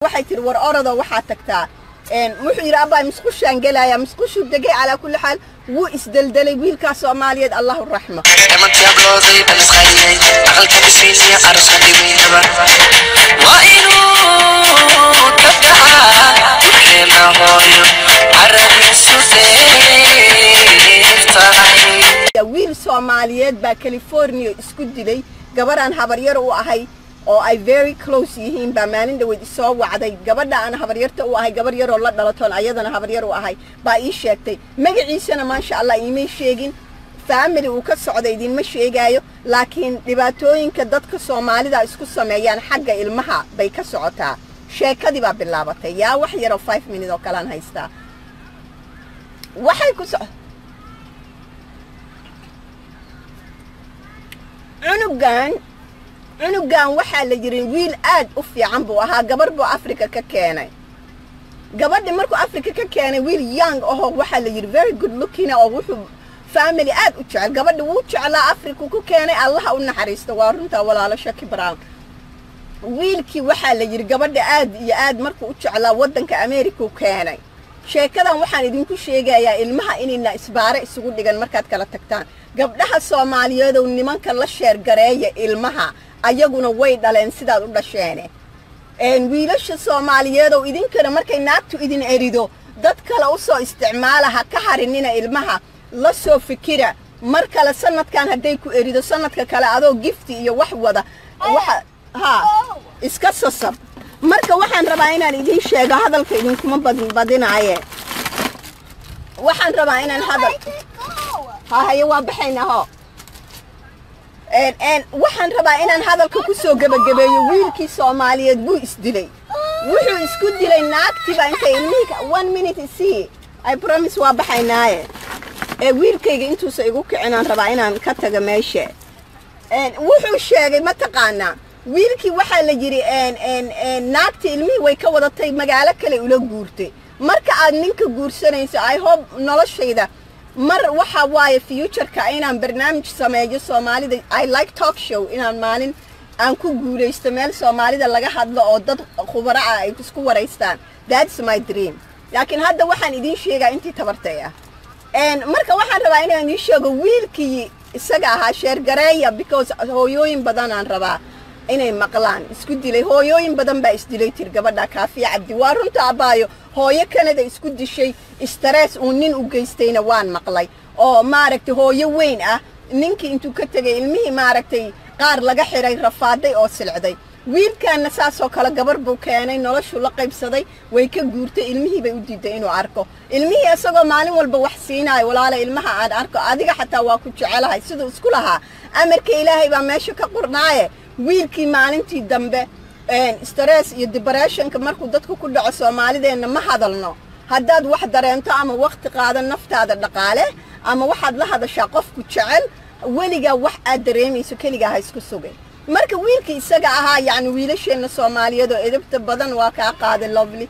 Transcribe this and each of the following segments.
Waxay tiri, "War orodo, waxaa tagtaa." Wuxuu yidhi, "Abaay, musqushaan gelayaa." Musqushuu degay. Calaa kulli xaal, wuu isdeldelay wiilkaa Soomaaliyeed, Allahu raxmo. Dhamantii hablooday baan isqariyay, aqalka dhisayniyo aroskan dhigaynaba waa inuu ka dhacaa dhulkeena hooyo caradiisu dheer tahay. Wiil Soomaaliyeed baa California isku dilay. Gabadhaan habaryar u ahay oo ay very close yihiin baa maalin dhaweyd isoo wacday. Gabadha aan habaryarta u ahay, gabar yaroo la dhalatoon ayadana habaryar u ahay baa ii sheegtay. Magaciisana, maasha Allah, iimay sheegin, family uu ka socda idinma sheegaayo, laakiin dhibaatooyinka dadka Soomaalida isku sameeyaan xagga ilmaha bay ka socotaa. Sheekadii baa bilaabatay. Yaa wax yaroo 5 minute oo kalean haystaa. Waxay ku so cunugan waxaa la yidhi wiil aad u fiican buu ahaa. Gabar buu Africa ka keenay. Gabadhi markuu Africa ka keenay, wiil young ahoo waxaa la yidhi very good looking oo wuxuu family aad u jecel. Gabadhi wuu jeclaa, Africa ku keenay. Allaha u naxariisto. Waa runtaa, walaalo Shaki Brown. Wiilkii waxaa la yidhi gabadha aad iyo aad markuu u jeclaa, waddanka America u keenay. Sheekadan waxaan idinku sheegayaa ilmaha inayna isbaare isugu dhigan markaad kala tagtaan. Gabdhaha Soomaaliyeedow, nimanka la share gareeya ilmaha, ayaguna way dhaleen sidaad u dhasheene. Wiilasha Soomaaliyeedow, idinkana markay naagtu idin erido, dad kale u soo isticmaala, ha ka harinina ilmaha. La soo fikira mar kale. Sanadkan hadday ku erido, sanadka kale adoo gift iyo wax wada waxa ha iska sasab. Marka waxaan rabaa inaan idiin sheego, hadalka idinkuma badinaaye, waxaan rabaa inaan hadal ha haye. Waa baxaynaa ho. Waxaan rabaa inaan hadalka ku soo gebagabeeyo. Wiilkii Soomaaliyeed wuu isdilay. Wuxuu isku dilay naagtiba intay ilmihii. One minute see, I promise, waa baxaynaaye. Ee wiilkayga intuusa igu kicinaan rabaa inaan ka tago meesha. Wuxuu sheegay, ma taqaanaa, wiilkii waxaa la yidhi naagtii ilmihii way ka wadatay, magaalo kale ula guurtay. Marka aad ninka guursanayso, I hope noloshayda mar waxa waaye futureka inaan barnaamij sameeyo Soomaalida. I like talk show, inaan maalin aan ku guulaysto meel Soomaalida laga hadlo oo dad khubaro ah ay isku waraystaan. That's my dream. Laakiin hadda waxaan idiin sheegaa intii tabartay ah. Marka waxaan rabaa inaan idiin sheego wiilkii isaga ahaa, share gareeya, because hooyooyin badanaan rabaa inay maqlaan. Isku dilay, hooyooyin badan baa isdilay, tir gabadha Kaafiya Cabdi. Waa runta, abaayo. Hooyo Kanada isku dishay stress uu nin u geystayna waan maqlay, oo maaragtay hooyo weyn ah, ninkii intuu ka tegay ilmihii maaragtay qaar laga xiray, rafaaday oo silcday. Wiilkaana saasoo kale gabar buu keenay, noloshuu la qaybsaday, way ka guurtay, ilmihii bay u diiday inuu arko. Ilmihii isagoo maalin walba wax siinaayo, "Walaala, ilmaha aan arko, adiga xataa waa ku jecelahay," siduu isku lahaa. Amarka Ilaahay baa meesha ka qurnaaye. Wiilkii maalintii dambe stress iyo depressionka markuu dadku ku dhaco, Soomaalideenna ma hadalno. Haddaad wax dareento ama waqti qaadan, naftaada dhaqaale ama waxaad la hadashaa qofku jecel. Weligaa wax aad dareemayso keligaa ha isku sugin. Marka wiilkii isaga ahaa, yacni wiilasheenna Soomaaliyeed oo edabta badan, waa kaa qaaday, lovely,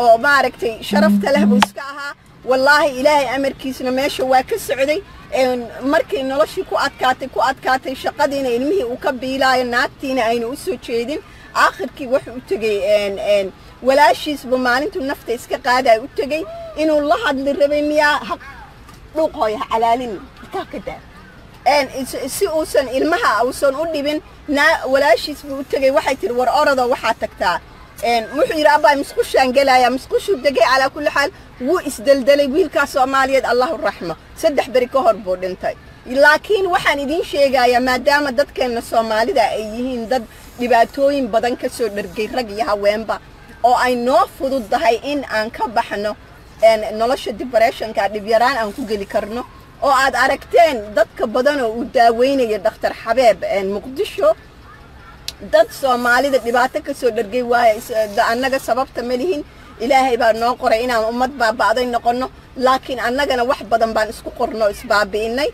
oo maaragtay sharafta leh buu iska ahaa. Wallaahi, Ilaahay amarkiisna meesha waa ka socday. Markay noloshii ku adkaatay, ku adkaatay shaqadiina, ilmihii uu ka biilaayo, naagtiina ayna u soo jeedin, aakhirkii wuxuu u tegey walaashiisbu. Maalintuu nafta iska qaadaya u tegey inuu la hadli rabay miyaa. Ha dhuuq hooy, ha calaalin, kaa ka daa, si uusan ilmaha uusan u dhibin. Walaashiis buu u tegey. Waxay tihi, "War orodo, waxaa tagtaa." Wuxuu yidhi, "Abaay, musqushaan gelayaa." Musqushuu degay. Calaa kulli xaal, wuu isdeldelay wiilkaa Soomaaliyeed, Allahu raxmo. 3 beri ka hor buu dhintay. Laakiin waxaan idiin sheegayaa, maadaama dadkeenna Soomaalida ay yihiin dad dhibaatooyin badan ka soo dhergay, rag iyo haweenba, oo ay noo fududdahay in aan ka baxno nolosha depressionka, dhibyaraan aan ku geli karno, oo aad aragteen dadka badan oo uu daaweynayo Dhakhtar Xabeeb Muqdisho, dad Soomaalida dhibaato ka soo dhergay waaye. Annaga sababta ma lihin, Ilaahay baa noo qoray inaan ummad baaba'day noqonno, laakiin annagana wax badan baan isku qorno, isbaabi'inay.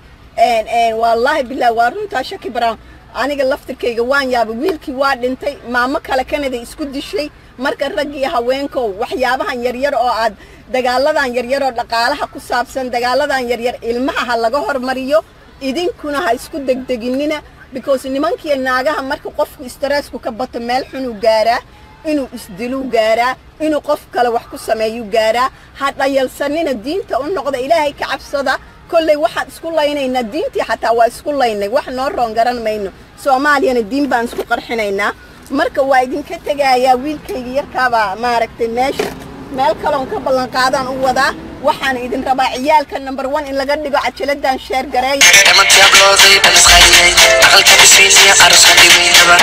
Wallaahi bilah, waa runtaa, Shaki Brown. Aniga laftirkayga waan yaabay. Wiilkii waa dhintay, maamo kale Canada isku dishay. Marka rag iyo haweenkow, waxyaabahan yaryar oo aad dagaaladan yaryar oo dhaqaalaha ku saabsan, dagaaladan yaryar ilmaha ha laga hormariyo. Idinkuna ha isku degdeginina, because nimankiiyo naagaha marka qofku stressku ka bato meel xunuu gaaraa. Inuu isdiluu gaaraa, inuu qof kale wax ku sameeyuu gaaraa. Ha dhayalsanina, diinta u noqda, Ilaahay ka cabsada. Kolley waxaan isku laynaynaa diintii, xataa waa isku laynay, wax noo roon garan mayno. Soomaaliyana diin baan isku qarxinaynaa. Marka waa idinka tegayaa. Wiilkayga yarkaabaa maaragtay meesha meel kaloon ka ballan qaadaan u wadaa. Waxaan idin rabaa ciyaalka number one in laga dhigo. Cajaladan share gareeya. Dhamantii hablooday baan isqariyey, aqalka dhisayniya aroskan dhigaynaba.